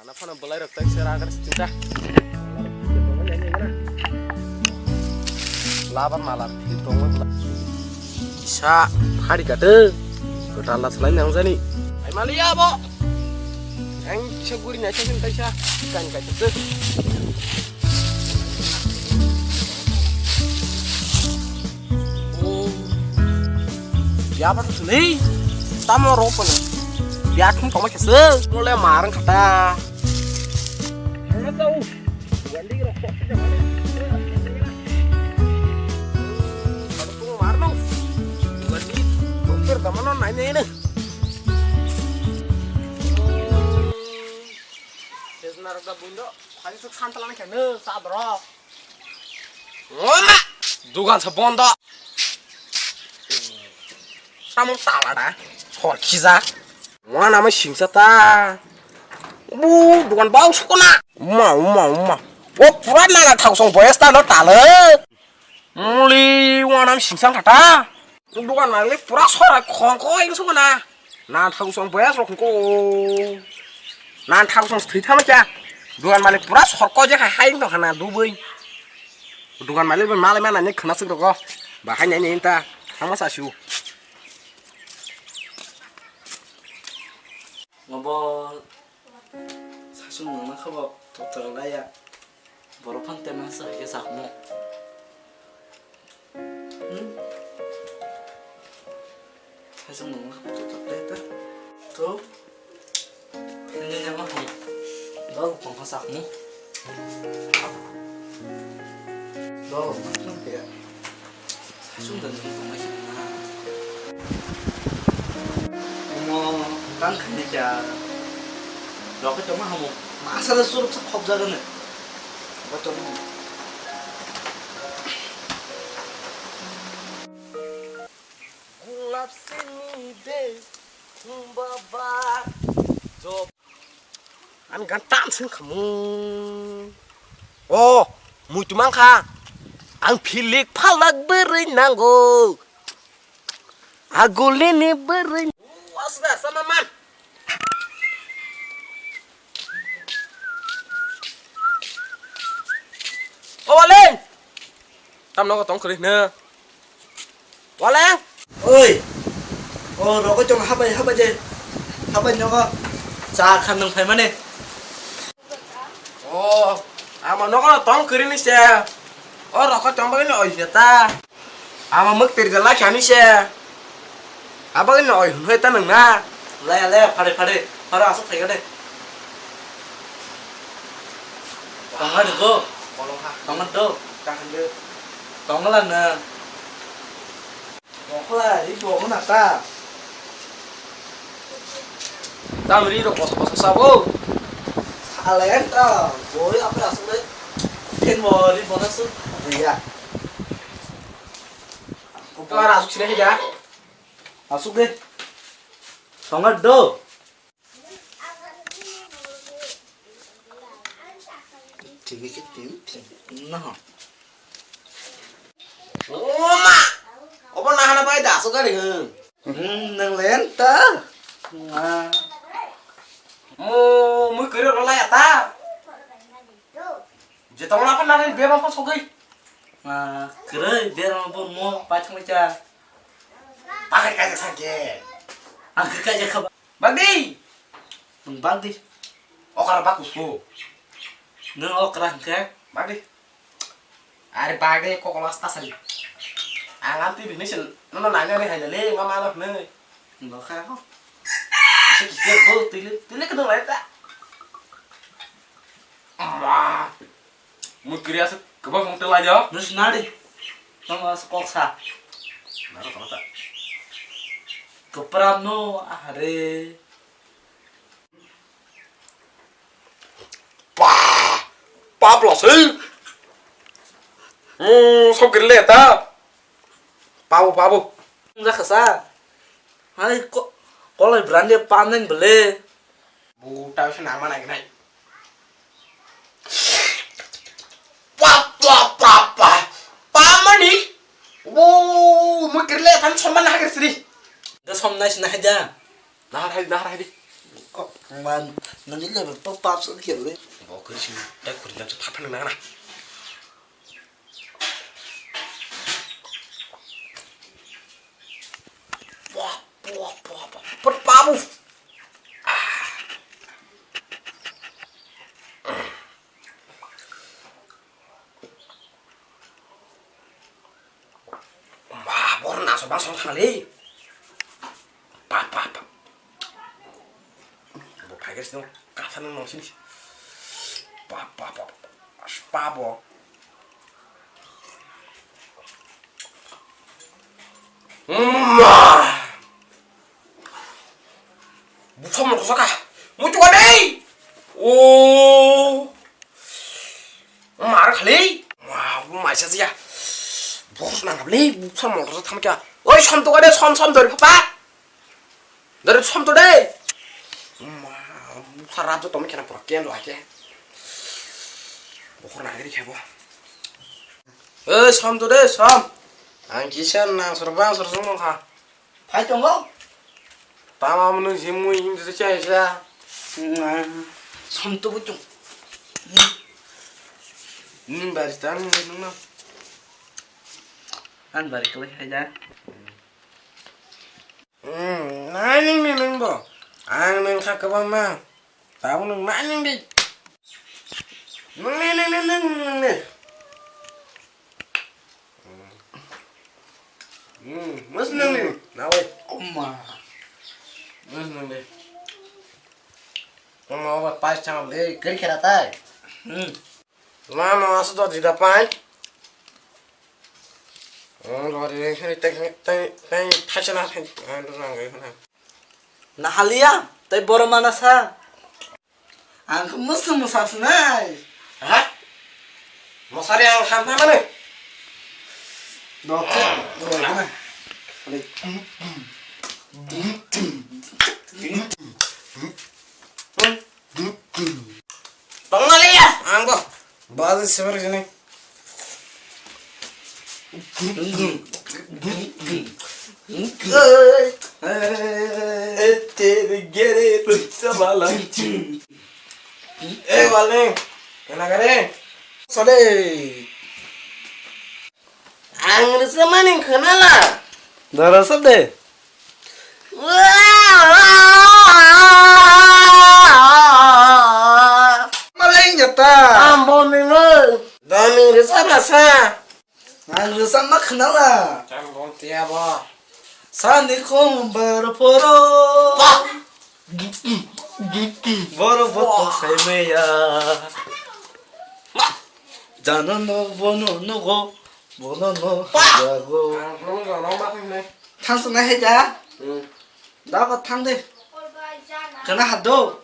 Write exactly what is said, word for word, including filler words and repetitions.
Ana phano belai rok tai sera agar sinta. Laban malar di tongo. Kisa hari kate. Kota las lain yang jani. Ai mali ya bo. Yang kisa guri na kisa sinta kisa. Kan kaisa. Biya ba tu sini. Tamo ro pun. Biya thum toma kisa. Mole marang kata. Mana tahu? Wali rokok sudah mana? Kalau tu marno. Wali dokter kamano nanya ini. Sesna rokda bundo. Kali tu santalan kena sadro. Wah, dugan sa bondo. Samung tala da. Sor khija. Wah, nama singsa ta. Bu, dugan bau sukuna. Uma, uma, uma. O pura nana thau song boyas ta no tala. Muli, wah, nama singsa kata. Dugan malik pura sora khongkho ing sukuna. Nan thau song boyas rok ko. Nan thau song thwi thama kya. Dugan malik pura sorko je khai hai no khana dubui. Dugan malik ben malai mana ni khana sing rok. Bahai nai ni ta. Thama sa siu. Ngobo sasung nangma khabo toktoro laya. Borok phang temang sa hai khe sakmo. Hmm? Sasung nangma khabo toktoro laya ta. To. Ini nama hai. Dol kong kha sakmo. Dol nang khe. Sasung dan ni tongma sih. Omo tang khaini kya. Rokhe tongma hamo. Masa da surup sa khop jaga ne. Ba tongma. Gulap sini de, baba. Job. Ani gan tam sing khamu. Oh, muitu mangkha. Ang philik phalak bwrwi nango. Agulini bwrwi. Wasda sama man. O Waleng. Tam nogo tong khri na. Waleng. Oi. O rogo chong habai habai je. Habai nogo. Cha khan nang phai mane. O, ama nogo tong khri ni se. O rogo chong bai no oi se ta. Ama muk ter jala khani se. Aba no oi hoi ta nang na. Laya laya phare phare. Phare asuk thai de. Tong ha do. Tong ha do. Tong la na. Mokla, ri bo na ta. Tam ri ro kos kos sabo. Alen ta, boi apa asuk le. Ken bo ri bo na su. Iya. Ko ara asuk sini aja. Asuk de. Tonga do. Tini ke tini tini. Nah. Oma. Obo nahana bai da so gari hwn. Hmm, nang len ta. Nga. Mo mui kero rola ya ta. Je tong na pa na be ba pa so gai. Nga kero be ro bo mo pa thang cha. Pakai kai sa ke. Ang kai ja kha. Bagdi. Nwng bagdi. Okra bak kusu. Nwng okra hwnkhe? Bagdi. Are bagdi kokolo asta sali. Ang am twi bini sil nono nai nai hai le ma ma no hwnwi. Nwng kha ho. Ise ki ke bo twi le twi le kdo lai ta. Ma. Mui kiri aswk kwbang mung tei lai jo. Nung sina di. Tamo aswk kok sa. Naro tamo ta. Kwpram no ahare. Pa! Pa plus. Mui sok kiri le ta. Pabo pabo. Nung jakha sa. Hai ko kolai brande pa nang bele. Bo tao se nama nai nai. Pa pa pa pa. Pa mani. Wo, mui kirle tan somma na kir sri. Da somna sina haja. Nahar hai, nahar hai di. Kok man, nani level to pass khe le. Bo khe sini, tak kuri dan pha pha nang na. Wah, wah, wah, wah. Per babu. Ma, bor na so ba song thang le. Pa, pa, pa. Bo phai gas no, kasa no nong sini. Pa, pa, pa, pa. Pa bo. Ma. Bukha mo saka. Mutu ka dei. Oh. Mar khali. Wah, bu mai sa ya. Bus nang khali, bu sam motor sa tham kya. Oi, som to gade, som, som dori papa. Dori som to de. Ma, bu sa rap to tom kena pura ken lo ake. Bokhor na gari khabo. Oi, som to de, som. Ang kisa nang sor bang sor song kha. Phai tongo. Tama mwnwi si mui him se chai sa. Som to buchung. Ning bari ta nung nung na. Ang bari kawai hai da. Hmm, nai ning ni nung bo. Ang nung kha kwbang ma. Tabuk nwng ma nwng di. Nwng ni, nwng ni, nwng ni, nwng ni. Hmm, mas nwng ni. Na oi. Oma. Mas nwng di. Oma, oba pais chang le, kari khera tai. Hmm. Ma, ma, asu do jida pai. Hmm, do ri, tai, tai, tai, tai, tai, tai, tai, tai, tai, tai, tai, tai, tai, tai, tai, Nahaliya, tei borok mana sa? Ang khe musu musa sinai. Ha? Mosari ang ham ham mani. Dokhe, borok. Tongnaliya, ang bo. Bazi sebar sini. Eh, Waleng, kena kare? Sale. Ang rwchapmani khwnala. Dara sab de. Malai jata. Ambo nini. Dami rwchapma sa. Ang rwchapma khwnala. Ang bontiya bo. Sani khum bar phoro. Boro boto khaimaya. Jano no bono nogo, bono no jago. Thang sung nai hai ja. Dago thang de. Kana hado.